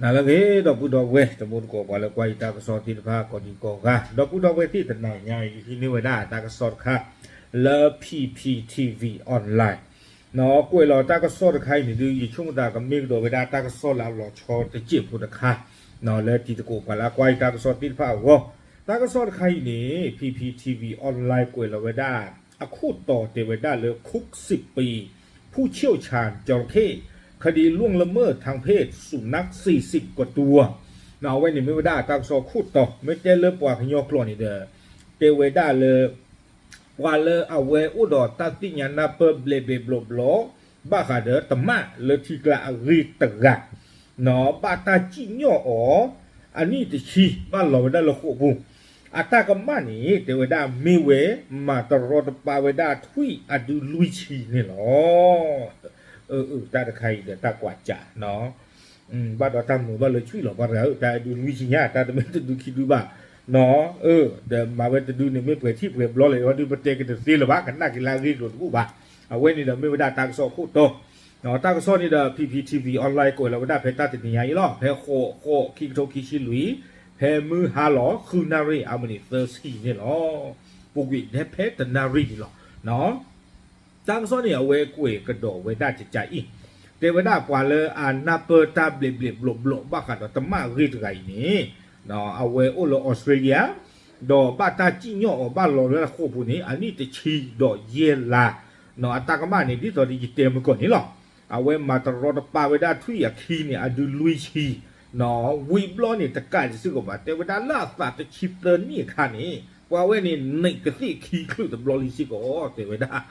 နၤလၢအဂ့ၤ ဒီပုၢ်ဒီဝဲၢ် တံၤသကိး ပှၤလၢကွၢ်ယတၢ်ကစီၣ်သ့ၣ်တဖၣ် ကိးဒံကိးဂၤ, ဒီပုၢ်ဒီဝဲၢ်သ့ၣ် တနၤညါအံၤ ယဟံးန့ၢ်ဝဲဒၣ်တၢ်ကစီၣ်တခါ လၢ P P T V Online ကွဲးလီၤတၢ်ကစီၣ်တခါအံၤန့ၣ်ဒုး ယဆိကမိၣ်သးကမ့ၢ်ကဒီးဝဲဒၣ်တၢ်ကစီၣ်လၢအလီၤဆီတစဲးဖိတခါ လၢတံၤသကိး ပှၤလၢကွၢ်ယတၢ်ကစီၣ်သ့ၣ်တဖၣ်အဂီၢ်, တၢ်ကစီၣ်တခါအံၤန့ၣ် P P T V Online ကွဲးလီၤဝဲဒၣ် အခိၣ်တီတဲဝဲဒၣ်လၢ คุกสิบปี ผู้เชี่ยวชาญจระเข้ คดีล่วงละเมิดทางเพศสุนัข สี่สิบกว่าตัว အဝဲန့ၣ်မ့ၢ်ဝဲဒၣ်တၢ်ကစီၣ်ခိၣ်တီ, မ့ၢ်တဲလၢပှၤကညီကျိာ်န့ၣ်ဒီး တဲဝဲဒၣ်လၢ ပှၤလၢအဝဲအိၣ်ဒီးတၢ်သ့ၣ်ညါနၢ်ပၢၢ်ဘျဲးဘျဲးဘျီဘျီ ဘၣ်ဃးဒီးတမၣ်လၢထံကျါအဂ့ၢ်တဂၤ ဘၣ်တၢ်စံၣ်ညီၣ်အီၤ အနံၣ်တဆံ ဘၣ်လီၤဝဲဒၣ်လၢဃိာ်ပူၤ, အတၢ်ကမၣ်န့ၣ် တဲဝဲဒၣ်မ့ၢ်ဝဲ မၤတရီတပါဝဲဒၣ်ထွံၣ်အဒုလွံၢ်ဆံန့ၣ်လီၤ. တၢ်တခါအံၤဒီးတၢ်ကွၢ်စး ဘၣ်ဒီးတၢ်မုာ်ဘၣ်လၢထွံၣ်လီၤ ပှၤတဂၤဧၢ, တၢ်အဒုလွံၢ်ဆံညါ တၢ်တမ့ၢ်တဒုခံဒုဘၣ်, ဒီးမၤဝဲတဒုန့ၣ်မ့ၢ်ပှဲၤထံၣ်ပှဲၤဘျီလဲၣ် ဝဲဒုးပတဲကတသ့လၢၤဘၣ် ကနၣ်က့ၤလၢအဂ့ၢ်ကျိၤတဘူၣ်ဘၣ်, အဝဲန့ၣ်ဒီးမ့ၢ်ဝဲဒၣ်တၢ်ကစီၣ်ခိၣ်တီ တၢ်ကစီၣ်န့ၣ်ဒီး P P T V Online ကွဲးလီၤဝဲဒၣ်ဖဲတၢ်တနံၤညါအံၤလီၤ, ဖဲဃိးဃိး ခံကထိခံဆံလွံၢ်, ဖဲမုၢ်ဟါလီၤ ဃုနၣ်ရံၣ် အမံးနံးသၢဆံန့ၣ်လီၤ. ပူၤကွံာ်ဖဲတနၣ်ရံၣ်န့ၣ်လီၤ. တၢ်ကစီၣ်န့ၣ် အဝဲကွဲးကဒီးဝဲဒၣ်ကကးအံၤ, တဲဝဲဒၣ်ပှၤလၢအနၢ်ပၢၢ်တၢ်ဘျဲးဘျဲးဘျီဘျီ ဘၣ်ဃးဒီးတမၣ်အဂ့ၢ်တဂၤအံၤန့ၣ် အဝဲအိၣ်လၢအီစထြ့လယါ ဒီးဘၣ်တၢ်စံၣ်ညီၣ်အီၤဘၣ်လီၤလၢဃိာ်ပူၤန့ၣ် အနံၣ်တဆံဒီးယဲၢ်လါ, အတၢ်ကမၣ်န့ၣ် ဒ်သိးဒီးယတဲမုၢ်ကီၢ်န့ၣ်လီၤ. အဝဲမၤတရီတပါဝဲဒၣ်ထွံၣ်အခံန့ၣ် အဒုလွံၢ်ဆံ, ဝံၤဘျီန့ၣ် တကးဒံးစ့ၢ်ကီးဘၣ် တဲဝဲဒၣ်လၢအသးတဆံသၢနံၣ်အခါန့ၣ် ပှၤဝဲန့ၣ် နံၣ်ကသ့ၣ်ခံချုးတဘျီလံစ့ၢ်ကီး တဲဝဲဒၣ်,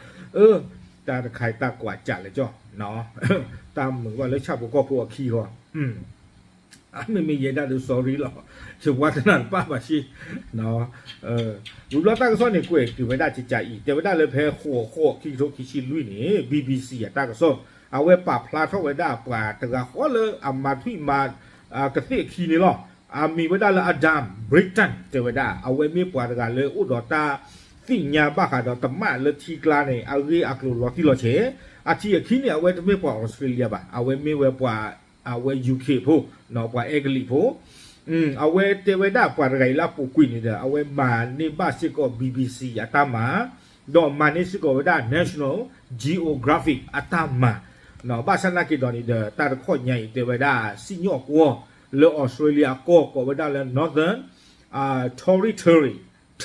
တၢ်တခါအံၤတၢ်ကွၢ်စးလၢကၠီ, တၢ်မုာ်ဘၣ်လၢဆၣ်ဖိကီၢ်ဖိအခံဃီ မ့မ့ၢ်ယဲဒၣ်ဒီး sorry လီၤ, ယပှၤတနၢ်တပၣ်ဘၣ်ဆ့, ဝံၤဘျီတၢ်ကစီၣ်န့ၣ် ကွဲးက့ၤဝဲဒၣ်ကကးအံၤ တဲဝဲဒၣ်လၢဖဲဃိးဃိး ခံကထိခံဆံလွံၢ်န့ၣ် B B C အတၢ်ကစီၣ် အဝဲပာ်ဖျါထီၣ်ဝဲဒၣ်ပှၤတဂၤဃီလၢအမၤထွံၣ်မၤ ကသ့ၣ်အခံန့ၣ်လီၤ. အမံၤဝဲဒၣ်လၢ Adam Britton တဲဝဲဒၣ် အဝဲမ့ၢ်ပှၤတဂၤလၢအိၣ်ဒီးတၢ်သ့ၣ်ညါဘၣ်ဃးဒီးတမၣ်လၢထံကျါန့ၣ် အဂ့ၢ်အကျိၤလီၤတံၢ်လီၤဆဲး, အထံၣ်အခံန့ၣ် အဝဲတမ့ၢ်ပှၤအီစထြ့လယါဘၣ်, အဝဲမ့ၢ်ဝဲပှၤ အဝဲ UK ဖိ, ပှၤအဲကလံးဖိ, အဝဲတဲဝဲဒၣ်ပှၤတဂၤအံၤလၢအပူၤကွံာ်န့ၣ်ဒီး အဝဲမၤန့ၢ်ဘၣ်စ့ၢ်ကီး B B C အတၢ်မၤ, ဒီးမၤန့ၢ်စ့ၢ်ကီးဝဲဒၣ် National Geographic အတၢ်မၤ, ဘၣ်ဆၣ်နာ်က့ၤဒီးန့ၣ်ဒီး တၢ်တခီညါအံၤတဲဝဲဒၣ် စံၣ်ညီၣ်ကွီၢ် လၢအီစထြ့လယါအကီၢ် ကိးဝဲဒၣ်လၢ Northern Territory,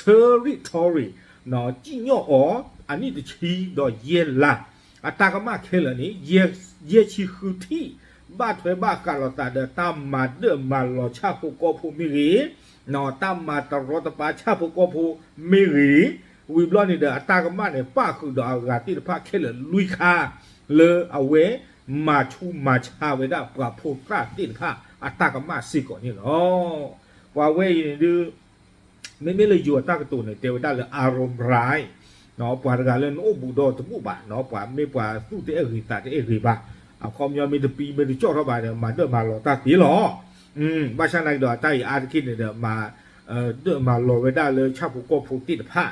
Territory, စံၣ်ညီၣ်အီၤ အနံၣ်တဆံဒီးယဲၢ်လါ, အတၢ်ကမၣ်ခဲလၢာ်န့ၣ် ယဲၢ်ဆံဃုထံၣ်, ဘၣ်ထွဲဘၣ်ဃးလိာ်သးဒီးတၢ်မၤဒၢၣ်မၤလီၤဆၣ်ဖိကီၢ်ဖိမ့ၢ်ဂ့ၤ, တၢ်မၤတရီတပါဆၣ်ဖိကီၢ်ဖိမ့ၢ်ဂ့ၤ, ဝံၤဘျီန့ၣ်ဒီး အတၢ်ကမၣ်န့ၣ် ပၣ်ဃုာ်ဒီးအဂၤသ့ၣ်တဖၣ်ခဲလၢာ်လွံၢ်ခါ လၢအဝဲမၤဆူးမၤဆါဝဲဒၣ်ပှၤဖိသၣ်သ့ၣ်တဖၣ်အတၢ်ကမၣ်စ့ၢ်ကီးန့ၣ်လီၤ. ပှၤဝဲအံၤန့ၣ်ဒုး မ့မ့ၢ်လၢယိၤအတၢ်ကတိၤန့ၣ် တဲဝဲဒၣ်လၢ Aaron Bright, ပှၤတဂၤလၢနအိၣ်ဘူးဒီးတဘူၣ်ဘၣ်, ပှၤမ့ၢ်ပှၤသူၣ်တအဲၣ်ဂ့ၤသးတအဲၣ်ဂ့ၤဘၣ်, အခီပညီမ့ၢ်တပံမ့ၢ်တကၠီၣ်ထီၣ်ဘၣ်ဒီး မၤဒၢၣ်မၤလီၤတၢ်သ့လီၤ. ဘၣ်ဆၣ်နာ်က့ၤဒီး အတၢ်အံၤအါတက့ၢ်န့ၣ်ဒီး မၤဒၢၣ်မၤလီၤဝဲဒၣ်လၢဆၣ်ဖိကီၢ်ဖိသ့ၣ်တဖၣ်,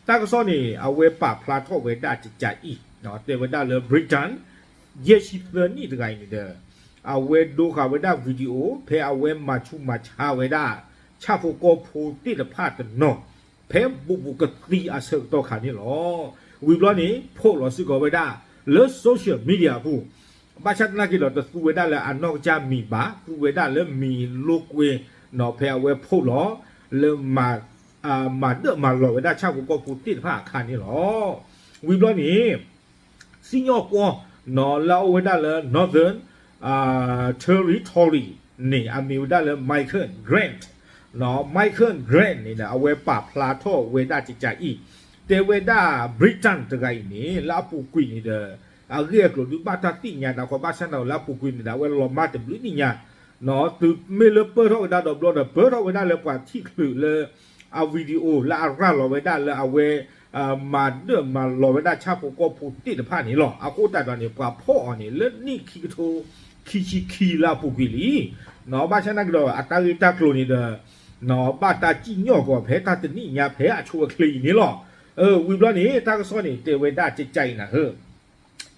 တၢ်ကစီၣ်န့ၣ် အဝဲပာ်ဖျါထီၣ်ဝဲဒၣ်ကကးအံၤ, တဲဝဲဒၣ်လၢ Britton ယဲၢ်ဆံသၢနံၣ်တဂၤအံၤန့ၣ်ဒီး အဝဲဒိဃာ်ဝဲဒၣ် video ဖဲအဝဲမၤဆူးမၤဆါဝဲဒၣ် ဆၣ်ဖိကီၢ်ဖိသ့ၣ်တဖၣ်တနီၤ ဖဲဘူးဘူးကသံအဆၢကတီၢ်ခါန့ၣ်လီၤ. ဝံၤဘျီန့ၣ် post လီၤစ့ၢ်ကီးဝဲဒၣ် လၢ social media အပူၤ, ဘၣ်ဆၣ်သနာ်က့ဒီးတသူဝဲဒၣ်လၢအနီၢ်ကစၢ်မံၤဘၣ်, သူဝဲဒၣ်လၢမံၤလိာ်ကွဲ ဖဲအဝဲ post လီၤ လၢ မၤဒၢၣ်မၤလီၤဝဲဒၣ်ဆၣ်ဖိကီၢ်ဖိသ့ၣ်တဖၣ်အခါန့ၣ်လီၤ. ဝံၤဘျီန့ၣ် စံၣ်ညီၣ်ကွီၢ် လၢအအိၣ်ဝဲဒၣ်လၢ Northern Territory န့ၣ် အမံၤဝဲဒၣ်လၢ Michael Grant, Michael Grant န့ၣ်ဒီး အဝဲပာ်ဖျါထီၣ်ဝဲဒၣ်ကကးအံၤ, တဲဝဲဒၣ် Britton တဂၤအံၤန့ၣ် လၢအပူၤကွံာ်န့ၣ်ဒီး အဂ့ၢ်အကျိၤဒုးဘၣ်တၢ်သ့ၣ်ညါတၢ်ခီ ဘၣ်ဆၣ်န့ၣ်လၢအပူၤကွံာ်န့ၣ်ဒီး အဝဲလီၤမၢ်တဘျုးနံၣ်ညါ, တုၤမ့ၢ်လၢပၢၢ်ထီၣ်ဝဲဒၣ်ဒီးဘျီဒီး ပၢၢ်ထီၣ်ဝဲဒၣ်လၢပှၤထံၣ်ချုးလၢ အ video လၢအရၤလီၤဝဲဒၣ်လၢအဝဲ မၤဒၢၣ်မၤလီၤဝဲဒၣ်ဆၣ်ဖိကီၢ်ဖိသ့ၣ်တဖၣ်န့ၣ်လီၤ. အဃိသတးဒီးန့ၣ် ပှၤဖီၣ်အီၤန့ၣ် လၢနံၣ်ခံကထိခံဆံခံလၢအပူၤကွံာ်လံ. ဘၣ်ဆၣ်သနာ်က့ဒီး အတၢ်ဂ့ၢ်တၢ်ကျိၤန့ၣ်ဒီး ဘၣ်တၢ်စံၣ်ညီၣ်ကွီၢ်ဖဲတၢ်တနံၣ်ညါဖဲအဆိအချ့အံၤန့ၣ်လီၤ. ဝံၤဘျီန့ၣ် တၢ်ကစီၣ်န့ၣ် တဲဝဲဒၣ်ကကးအံၤနၤဧၢ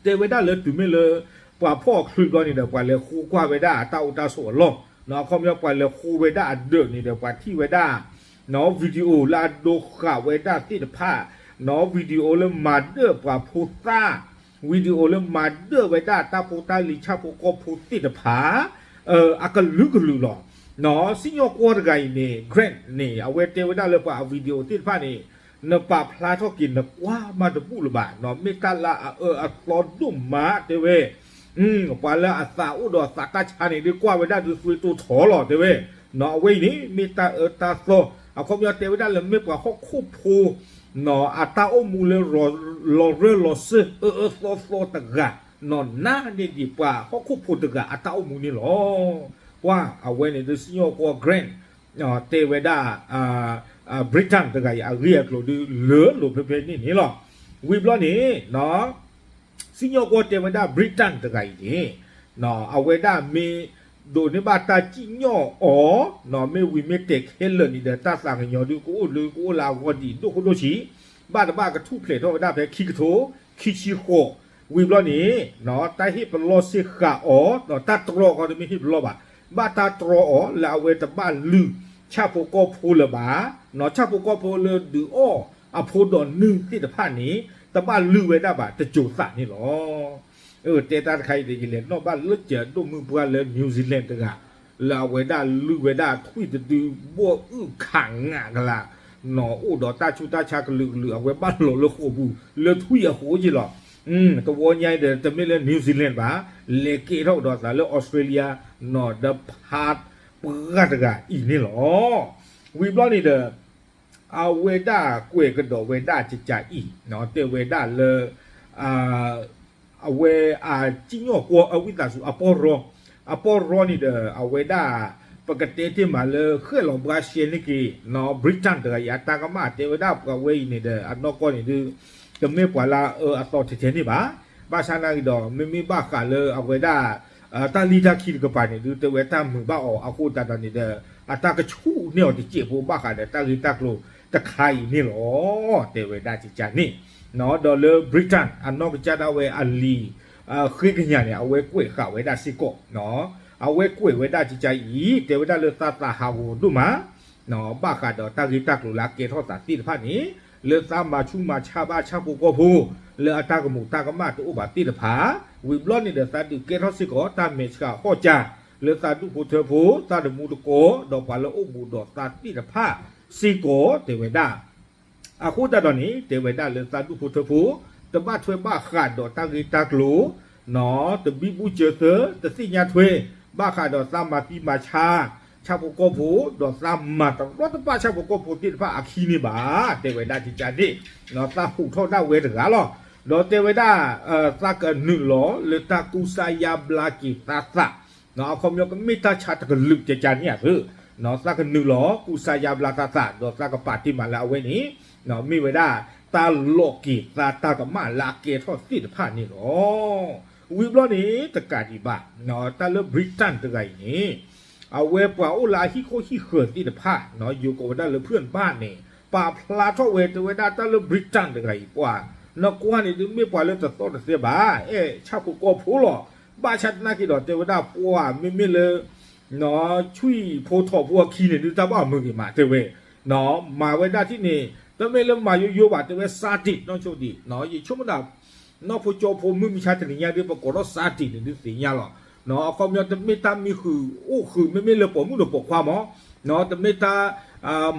တဲဝဲဒၣ်လၢတုၤမ့ၢ်လၢ ပှၤဖီၣ်အချုးဘျီန့ၣ်ဒီး ပှၤလဲၤဃိကွၢ်ဝဲဒၣ်အတၢ်အိၣ်တၢ်ဆိးအလီၢ်, အခီပညီပှၤလဲၤဃိဝဲဒၣ်အဒၢးန့ၣ်ဒီး ပှၤထံၣ်ဝဲဒၣ် video လၢအဒိဃာ်ဝဲဒၣ်သ့ၣ်တဖၣ်, video လၢမၤဒၢၣ်ပှၤဖိသၣ်, video လၢမၤဒၢၣ်ဝဲဒၣ်တၢ်ဖိတၢ်လံၤဆၣ်ဖိကီၢ်ဖိသ့ၣ်တဖၣ် အကလုာ်ကလုာ်လီၤ. စံၣ်ညီၣ်ကွီၢ်တဂၤအံၤန့ၣ် Grant န့ၣ် အဝဲတဲဝဲဒၣ်လၢပှၤအ video သ့ၣ်တဖၣ်န့ၣ် နပာ်ဖျါထီၣ်က့ၤနကွၢ်မးတဘူၣ်လၢၤဘၣ်, မ့ၢ်တၢ်လၢအအၢအသီဒိၣ်မးတဲဝဲ, ပှၤလၢအသးအိၣ်ဒီးသးတၢ်ဆါန့ၣ် ဒုးကွၢ်ဝဲဒၣ်ဒုးသွံတိၢ်ထီလီၤတဲဝဲ, အဝဲအံၤန့ၣ် မ့ၢ်တၢ်အၢတၢ်သီ, အခီပညီတဲဝဲဒၣ်လၢမ့ၢ်ပှၤဟီၣ်ခိၣ်ဖိ အတၢ်အိၣ်မူလၢ လီၤရၢၢ်လီၤစၢၢ်အၢအၢသီသီတဂၤ, နးန့ၢ်ဒံးပှၤဟီၣ်ခိၣ်ဖိတဂၤအတၢ်အိၣ်မူန့ၣ်လီၤ. ပှၤအဝဲန့ၣ်ဒုးစံၣ်ညီၣ်ကွီၢ် Grant တဲဝဲဒၣ် Britain တဂၤအံၤအဂ့ၢ်အကျိၤဒုးလၢလိၤဖဲဖဲန့ၣ်န့ၣ်လီၤ. ဝံၤဘျီန့ၣ် စံၣ်ညီၣ်ကွီၢ်တဲဝဲဒၣ် Britain တဂၤအံၤန့ၣ် အဝဲဒၣ်မ့ၢ်ဒိးန့ၢ်ဘၣ်တၢ်စံၣ်ညီၣ်အီၤ, မ့ၢ်ဝံၤမ့ၢ်တဲာ်ခဲလၢာ်န့ၣ်ဒီး တၢ်သးကညီၤဒုးကအိၣ်လၢကအိၣ်လၢအဂီၢ်ဒံးဒိၣ်ခိၣ်ဒိၣ်ဆံး, ဘၣ်တဘၣ်ကထူၣ်ဖျဲးထီၣ်ဝဲဒၣ်ဖဲခံကထိခံဆံဃိး, ဝံၤဘျီန့ၣ် တၢ်ဟ့ၣ်ပလီၢ်စ့ၢ်ဃာ်အီၤ, တၢ်တြီခီတမ့ၢ်ဟ့ၣ်ပလီၢ်ဘၣ်, ဘၣ်တၢ်တြီအီၤလၢအဝဲတဘၣ်လုၢ်ဆၣ်ဖိကီၢ်ဖိလၢၤဘၣ်, ဆၣ်ဖိကီၢ်ဖိလၢဒုးအီၣ်အဖိဒီးနုၢ်သ့ၣ်တဖၣ်န့ၣ် တဘၣ်လုၢ်ဝဲဒၣ်ဘၣ်တစိၤသးန့ၣ်လီၤ. တဲတၢ်တခါအံၤဒီး ယလဲၤနီၣ်ဘၣ်လၢကၢၤဒိၣ်မုၢ်ပှၢ်လၢ New Zealand တဂၤ လၢအဝဲဒၣ်လုၢ်ဝဲဒၣ်ထွံၣ်တဒုဘီၣ်အုၣ်ခးငးကလး, အိၣ်ဒီးတၢ်ဆူးတၢ်ဆါကလုာ်ကလုာ် အဝဲဘၣ်လီၤလၢဃိာ်ပူၤ လၢထွံၣ်အဃိက့လီၤ. တဝီညါအံၤဒီး တမ့ၢ်လၢ New Zealand ဘၣ်, လဲၤကဲထီၣ်ကဒီးသးလၢ Australia ဒီးဖးပှၢ်တဂၤအံၤန့ၣ်လီၤ. ဝံၤဘျီန့ၣ်ဒီး အဝဲဒၣ်ကွဲးကဒီးဝဲဒၣ်ကကးအံၤ တဲဝဲဒၣ်လၢ အဝဲအစံၣ်ညီၣ်ကွီၢ်အဝံသးစူၤ အပီၢ်ရီ, အပီၢ်ရီန့ၣ်ဒီး အဝဲဒၣ် ပကတဲတ့ၢ်မးလၢဃဲၣ်လီၤဘှါရှဲန့ၢ်က့ၤ Britain တဂၤအံၤအတၢ်ကမၣ် တဲဝဲဒၣ်ပှၤဝဲအံၤန့ၣ်ဒီး အနီၢ်ကီၢ်န့ၣ်ဒုး တမ့ၢ်ပှၤလၢအအၢအသီထဲထဲန့ၣ်ဘၣ်. ဘၣ်ဆၣ်နာ်က့ၤဒီး မ့မ့ၢ်ဘၣ်ဃးလၢအဝဲဒၣ် တၢ်လံၣ်တၢ်ခံတကပၤန့ၣ်ဒုး တဲဝဲတၢ်မုာ်ဘၣ်အီၤအဃိသတးဒီးန့ၣ်ဒီး အတၢ်ကဆူၣ်န့ၢ်အီၤတစဲးဖိဘၣ်ဃးဒီးတၢ်ဂ့ၢ်တၢ်ကျိၤတခါအံၤန့ၣ်လီၤ. တဲဝဲဒၣ်ကကးန့ၣ် ဒီးလၢ Britain အနီၢ်ကစၢ်ဒၣ်ဝဲအလံၤ ဃ့ကညးန့ၣ် အဝဲကွဲးဃာ်ဝဲဒၣ်စ့ၢ်ကီး အဝဲကွဲးဝဲဒၣ်ကကးအံၤ တဲဝဲဒၣ်လၢသးသးဟးဂီၤဒိၣ်မး ဘၣ်ဃးဒီးတၢ်ဂ့ၢ်တၢ်ကျိၤလၢအကဲထီၣ်သးသ့ၣ်တဖၣ်န့ၣ် လၢသးမၤဆူးမၤဆါဘၣ်ဆၣ်ဖိကီၢ်ဖိ လၢအတၢ်ကမူးတၢ်ကမၣ်တအိၣ်ဘၣ်သ့ၣ်တဖၣ်, ဝံၤဘျီန့ၣ်ဒီးသးဒုးကဲထီၣ်စ့ၢ်ကီးတၢ်မဲာ်ဆှးဟီၣ်ကၠၢ လၢသးဒူၣ်ဖိထၢဖိ သးတမူတကိး ဒီးပှၤလၢအိၣ်ဘူးဒီးသးသ့ၣ်တဖၣ်စ့ၢ်ကီး တဲဝဲဒၣ် အဃိသတးဒီးန့ၣ် တဲဝဲဒၣ်လၢသးဒူၣ်ဖိထၢဖိ တဘၣ်ထွဲဘၣ်ဃးဒီးတၢ်ဂ့ၢ်တၢ်ကျိၤ တဘံဘူစၢၤသၢ တသ့ၣ်ညါထွဲ ဘၣ်ဃးဒီးသးမၤသံမၤဆါ ဆၣ်ဖိကီၢ်ဖိ ဒီးသးမၤတရီတပါဆၣ်ဖိကီၢ်ဖိသ့ၣ်တဖၣ်အခံန့ၣ်ဘၣ် တဲဝဲဒၣ်ကကးန့ၣ် သးဟူးထီၣ်ဒၣ်ဝဲတဂၤလီၤ. ဒီးတဲဝဲဒၣ် သးကနုာ်လီၤလၢတၢ်ကူစါယါဘျါက့ၤသးသး အခီပညီကမ့ၢ်တၢ်ဆါတကလုာ်ကကးန့ၣ်ဧါသၢ သးကနုာ်လီၤကူစါယါဘျါသးသး ဒီးသးကပာ်တ့ၢ်မးလၢအဝဲန့ၣ် မ့ၢ်ဝဲဒၣ် တၢ်လီၤက့ၤသးတၢ်ကမၣ်လၢအကဲထီၣ်သ့ၣ်တဖၣ်န့ၣ်လီၤ. ဝံၤဘျီန့ၣ် တကးဒံးဘၣ် တၢ်လၢ Britain တဂၤအံၤန့ၣ် အဝဲပှၤအိၣ်လၢအဟံၣ်ခိၣ်ဟံၣ်ဃၢၤသ့ၣ်တဖၣ် ယိၤကိးဝဲဒၣ်လၢ เพื่อนบ้าน န့ၣ် ပာ်ဖျါထီၣ်ဝဲ တဲဝဲဒၣ်တၢ်လၢ Britain တဂၤအံၤ ပှၤ နကွၢ်န့ၣ်ဒုးမ့ၢ်ပှၤလၢတသီၣ်တသဲဘၣ် အဲၣ်ဆၣ်ဖိကီၢ်ဖိလီၤ. ဘၣ်ဆၣ်သနာ်က့ဒီး တဲဝဲဒၣ်ပှၤမ့မ့ၢ်လၢ ဆွံၣ်ဖိထိးဖိအခံန့ၣ်ဒုး တၢ်ဘၣ်မုာ်ဂ့ၤမး တဲဝဲ မၤဝဲဒၣ်ထံၣ်န့ၣ် တမ့ၢ်လၢမၤယိယိဘၣ် တဲဝဲ စးတံး နီၢ်ဆိဒံး ယဆိကမိၣ်ဒၣ် နီၢ်ဖိကၠီဖိမုၢ်မဆါတနံၤညါဒုး ပကိးထီၣ်စးတံးန့ၣ်ဒုးသ့ၣ်ညါလီၤ. အခီပညီတမ့ၢ်တၢ်မံဃုာ်အိၣ်ဃုာ် မ့မ့ၢ်လၢပိာ်မုၣ်ဒီးပိာ်ခွါမး တမ့ၢ်တၢ်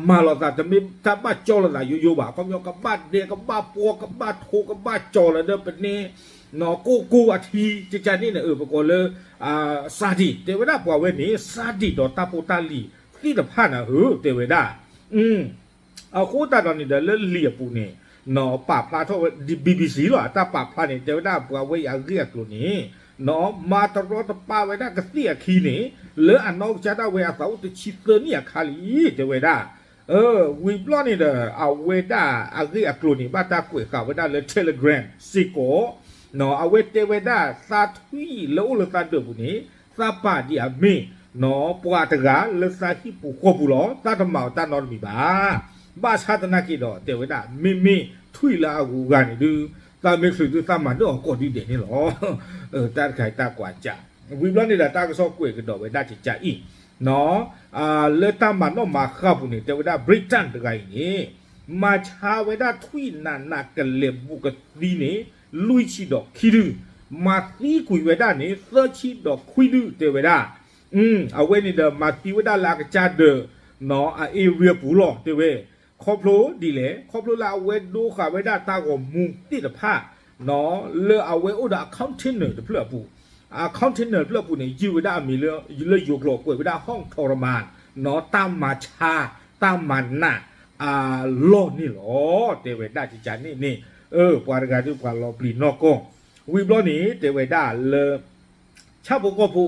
မၤလိာ်သး တမ့ၢ်တၢ်ဘၣ်ကၠီလိာ်သးယိယိဘၣ် အခီပညီကဘၣ်ဒဲးကဘၣ်ပှီၢ်ကဘၣ်ထိးကဘၣ်ကၠီလီၤဒီးပန့ၢ် ကိၢ်ကိၢ်အထံ ကကန့ၣ်န့ၣ် ပကိးလၢ စးဒံး တဲဝဲဒၣ်ပှၤဝဲန့ၣ် စးဒံးဒီးတၢ်ဖိတၢ်လံၤသ့ၣ်တဖၣ်နၤဧၢ တဲဝဲဒၣ် အဃိသတးဒီးန့ၣ်ဒီးလၢလံာ်အပူၤန့ၣ် ပာ်ဖျါထီၣ်ဝဲ BBC လီၤ အတၢ်ပာ်ဖျါန့ၣ် တဲဝဲဒၣ်ပှၤဝဲအံၤအဂ့ၢ်အကျိၤန့ၣ် မၤတရီတပါဝဲဒၣ်ကသ့ၣ်အခံန့ၣ် လၢအနီၢ်ကစၢ်ဒၣ်ဝဲအသးအိၣ်တဆံသၢနံၣ်အခါလံ တဲဝဲဒၣ် ဝံၤဘျီန့ၣ်ဒီး အဝဲဒၣ်အဂ့ၢ်အကျိၤန့ၣ် ဘၣ်တၢ်ကွဲးဃာ်ဝဲဒၣ်လၢ Telegram စ့ၢ်ကီး အဝဲတဲဝဲဒၣ်သးထွံၣ်လၢအိၣ်လၢသးဒၢးပူၤန့ၣ် သးပာ်ဒံးအမ့ၢ် ပှၤတဂၤလၢသးဟံၣ်ပူၤဃီပူၤလီၤ သးတမၤအီၤတၢ်နီတမံၤဘၣ်. ဘၣ်ဆၣ်သနာ်က့ဒီး တဲဝဲဒၣ် မ့မ့ၢ်ထွံၣ်လၢအဂုၤအဂၤန့ၣ်ဒုး သးမ့ၢ်ချုးသုသးမၤဒၢၣ်အီၤကိးဒုဒဲးန့ၣ်လီၤ. တၢ်တခါအံၤတၢ်ကွၢ်စး, ဝံၤဘျီန့ၣ်ဒီးတၢ်ကစီၣ်ကွဲးကဒီးဝဲဒၣ်ကကးအံၤ, လၢတၢ်မၤနီၣ်မၤဃါပူၤန့ၣ် တဲဝဲဒၣ် Britain တဂၤအံၤန့ၣ် မၤဆါဝဲဒၣ်ထွံၣ်နးနးကလဲာ်ဘူးကသံန့ၣ် လွံၢ်ဆံဒီးခံဒု, မၤသံကွံာ်ဝဲဒၣ်န့ၣ် သၢဆံဒီးခွံဒု တဲဝဲဒၣ် အဝဲန့ၣ်ဒီးမၤသံဝဲဒၣ်လၢအကစၢ်ဒၢး အ area ပူၤလီၤ တဲဝဲ, ခီဖျိဒ်လဲၣ်, ခီဖျိလၢအဝဲဒိဃာ်ဝဲဒၣ်တၢ်ဂီၤမူသ့ၣ်တဖၣ် လၢအဝဲအိၣ်ဒီးအ container တဖျၢၣ်အပူၤ, အ container တဖျၢၣ်အပူၤန့ၣ် ယုၢ်ဝဲဒၣ်အမံၤလၢ လၢယိၤကျိာ်ကွဲးဝဲဒၣ် ห้องทรมาน တၢ်မၤဆါ တၢ်မၤနး အလီၢ်န့ၣ်လီၤ တဲဝဲဒၣ်ကကးန့ၣ်န့ၣ်, ပှၤတဂၤဒုးပှၤလီၤပျံၤနီၢ်ကီၢ်, ဝံၤဘျီန့ၣ် တဲဝဲဒၣ်လၢ ဆၣ်ဖိကီၢ်ဖိ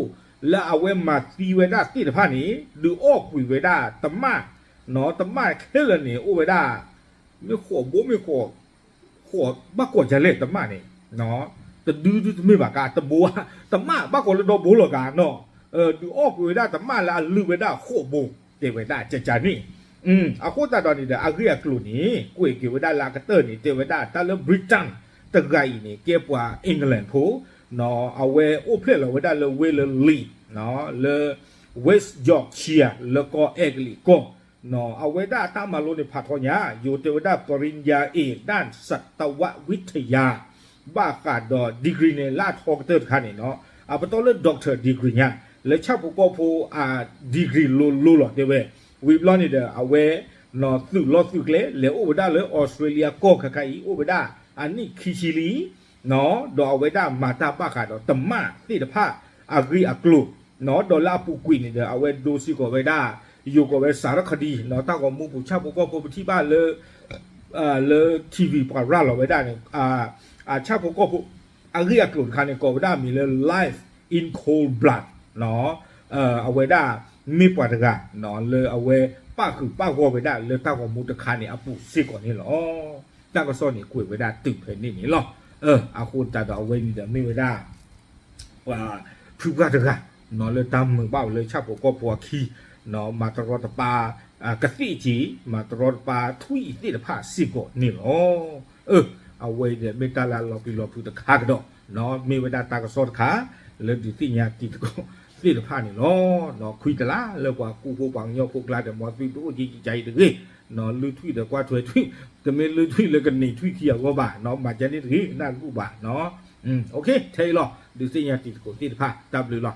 လၢအဝဲမၤသံဝဲဒၣ်သ့ၣ်တဖၣ်န့ၣ် ဒုးအီၣ်ကွံာ်ဝဲဒၣ်တမၣ်, တမၣ်ခဲလၢာ်န့ၣ် အိၣ်ဝဲဒၣ် မ့ၢ်ဃိးဘိမ့ၢ်ဃိး, ဃိးဘၣ်ကိးဒ်လဲၣ်တမၣ်န့ၣ်, တဒုဒုတမ့ၢ်ဘၣ်ကါ တဘိ, တမၣ်ဘၣ်ကိးလၢဒီဘိလီၤကါနီၤ, ဒုးအီၣ်ကွံာ်ဝဲဒၣ်တမၣ်လၢအလုၢ်ဝဲဒၣ်ဃိးဘိ, တဲဝဲဒၣ်ကကးန့ၣ် အဃိသတးဒီးန့ၣ်ဒီး အဂ့ၢ်အကျိၤန့ၣ် ကွဲးက့ၤဝဲဒၣ်လၢအကတၢၢ်န့ၣ် တဲဝဲဒၣ်တၢ်လၢ Britain တဂၤအံၤန့ၣ် ကဲပှၤ England ဖိ, အဝဲအိၣ်ဖျဲၣ်လီၤဝဲဒၣ်လၢဝ့ၢ်လၢ Leeds လၢ West Yorkshire လၢကီၢ်အဲကလံးကီၢ်, အဝဲဒၣ်အတၢ်မၤလိန့ၣ်ဖးထီညါ ယိၤတဲဝဲဒၣ် ပရံယၤအ့ၣ် ဒၣ်စးတဝးဝံထယၤ ဘၣ်ဃးဒီး degree န့ၣ် လၢအထီကတၢၢ်တခါန့ၣ်နီၤ, အပတီၢ်လၢ doctor degree ညါ လၢဆၣ်ဖိကီၢ်ဖိအ degree လိၤလိၤလီၤတဲဝဲ, ဝံၤဘျီန့ၣ်ဒီး အဝဲ သုးလီၢ်သုးကျဲ လဲၤအိၣ်ဝဲဒၣ်လၢ Australia ကီၢ်ခါခါအံၤ အိၣ်ဝဲဒၣ်အနံၣ်ခံဆံလံ, ဒီးအဝဲဒၣ်မၤတၢ်ဘၣ်ဃးဒီးတမၣ်သ့ၣ်တဖၣ်အဂ့ၢ်အကျိၤ, ဒီးလၢအပူၤကွံာ်န့ၣ်ဒီး အဝဲဒိစ့ၢ်ကီးဝဲဒၣ် ယိၤကိးဝဲ สารคดี တၢ်ဂီၤမူပူၤ ဆၣ်ဖိကီၢ်ဖိပထံၣ်ဘၣ်လၢ လၢ TV ပှၤရၤလီၤဝဲဒၣ်န့ၣ် ဆၣ်ဖိကီၢ်ဖိ အဂ့ၢ်အကျိၤတခါန့ၣ် ကိးဝဲဒၣ်အမံၤလၢ Life in Cold Blood အဝဲဒၣ်မ့ၢ်ပှၤတဂၤ လၢအဝဲပၣ်ဃုာ်ပၣ်ဂီၢ်ဝဲဒၣ်လၢတၢ်ဂီၤမူတခါန့ၣ်အပူၤစ့ၢ်ကီးန့ၣ်လီၤ. တၢ်ကစီၣ်န့ၣ်ကွဲးဝဲဒၣ်တုၤဖဲန့ၣ်န့ၣ်လီၤ. အဃိသတးဒီးအဝဲန့ၣ်ဒီးမ့ၢ်ဝဲဒၣ် ပှၤဖုပှၢ်တဂၤ လၢတၢ်မုာ်ဘၣ်ဝဲလၢဆၣ်ဖိကီၢ်ဖိအခံ မၤတရီတပါ ကသ့ၣ်က့ၤ မၤတရီတပါထွံၣ်သ့ၣ်တဖၣ်စ့ၢ်ကီးန့ၣ်လီၤ. အဝဲအံၤဒီးမ့ၢ်တၢ်လၢအလီၤပျံၤလီၤဖုးတခါကဒီး မ့ၢ်ဝဲဒၣ်တၢ်ကစီၣ်တခါ လၢဒုးသ့ၣ်ညါတံၤသကိးသ့ၣ်တဖၣ်န့ၣ်လီၤ. ခွံတလါလၢပှၤကူဖိပှၤကညီဖိကျါဒီးမ်သုတအိၣ်ကံကံကါအံၤတဂ့ၤ, လုၢ်ထွံၣ်ဒီးကွၢ်ထွဲထွံၣ်, တမ့ၢ်လုၢ်ထွံၣ်လၢကန့ၢ်ထွံၣ်ခံအဂီၢ်ဘၣ်, မၤကဲန့ၣ်တဂ့ၤ နၢ်တဘူၣ်ဘၣ်. ထဲအံၤလီၤ ဒုးသ့ၣ်ညါတံၤသကိးသ့ၣ်တဖၣ် တၢ်ဘျုးလီၤ.